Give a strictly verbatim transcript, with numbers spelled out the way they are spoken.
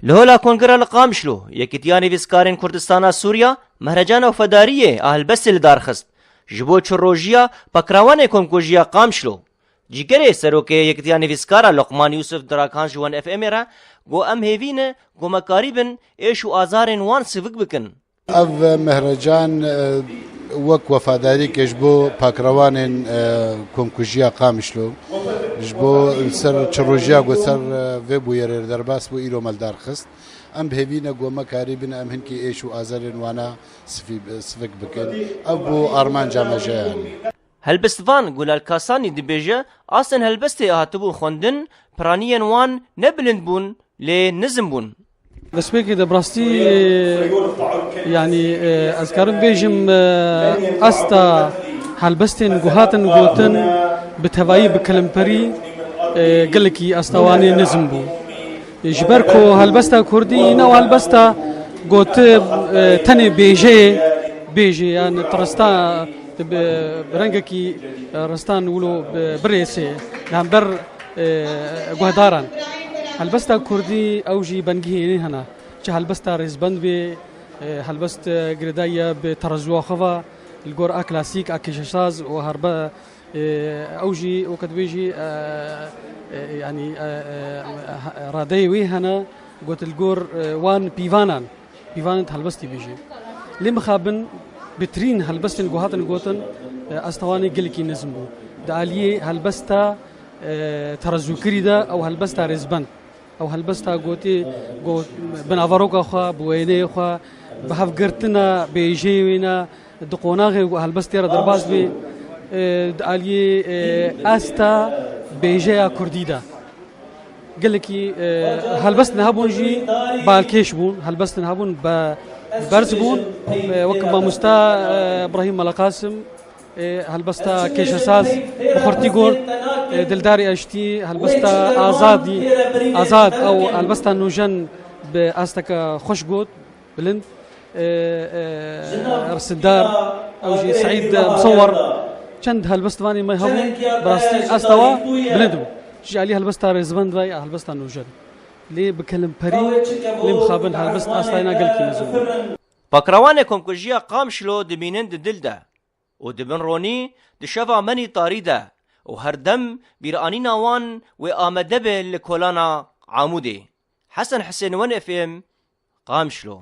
Li hola Kongera li Qamişlo, Yekîtiya Nivîskarên Kurdistana Sûriya, Mehrecana Wefedariyê a helbestê li dar xist. Ji bo çi rojiya Pakrawanê Komkujiya Qamişlo. Cîgerê Serokê Yekîtiya Nivîskara Loqman Yûsif di rakan ji Wan F M'ê re got, em hêvî ne ku me karîbin êş û azarên wan sivik bikin. Ev mehrecan, e, wek wefadarîke ji bo pakrawanên, e, komkujiya Qamişlo, ji bo li ser çi rojiya ku ser, e, vê bûyerê derbas bû, îro me li dar xist. Em bi hêvî ne ku me karîbin em hinkî êş û azarên wana sifî-, sivik bikin. Ev bû armanca me jê yanî. Helbestvan Gulal Kasanî dibêje, astên helbestê hatibûn xwendin, piraniyên wan ne bilind bûn, lê nizm bûn. Destpêkê de bi rastî, e, yanî, e, ez karim bêjim, e, asta helbestên ku hatin gotin bi tevayî, bi kelimperî, e, gelekî asta wanê nizm bû. Ji ber ku helbesta kurdî ne û helbesta goti, e, tenê bêjeyê, bêjê yan tirista bi, bi rengekî, e, ristan wilo bi, birêsê li hember, e, guhdaran. Helbesta kurdî ew jî bengihênê hene. Çi helbesta rêzbend bê, e, helbest, e, girêdayî ye bi terezuya xwe ve, li gor a klasîk, a kêşesaz û herbe, e, ew jî weke dibêjî, e, e, yanî, e, e, radeyê wê hene, got li gor, e, wan pîvanan. Pîvanên helbestî bêjî. Lê mixabin bitirîn helbestên ku hatin gotin, e, asta wanê gelekî nizm bû. Di aliyê helbesta, e, terezûkirî de ew helbesta rêzbend. Ew helbesta gotê, got, bi naveroka xwe, bi wêneyê xwe, bi hevgirtina bêjeyê wê ne, di qonaxê ku helbestê re derbas bê, e, di aliyê, e, asta bêjeya kurdî de. Gelekî, e, helbest hebûn jî balkêş bûn, helbest hebûn be-, berz bûn. E, wek mamosta, e, Ibrahîm Meleqasim, e, helbesta kêşesaz bi xurtî got, e, Dildarî Eştî, helbesta Azadî, Azad ew helbesta Nûjen bi asteke xweş got. Bilind, e, e, Risindar, ew jî Seîd Musewwer, çend helbestvanê me hebûn, bi rastî asta wa bilind bû. Ji alî helbesta rêzbend ve ya helbesta nûjen. Lê bi kelimperî, lê mixabin helbest astayê na gelkî mezin bû. Pakrawanê komkujiya Qamişlo dimînin di dil de û dibin ronî di şeva menî tarî de û her dem bîranîna wan wê amede be li kolana Amûdê. Hesen Hisên, Wen F M, Qamişlo.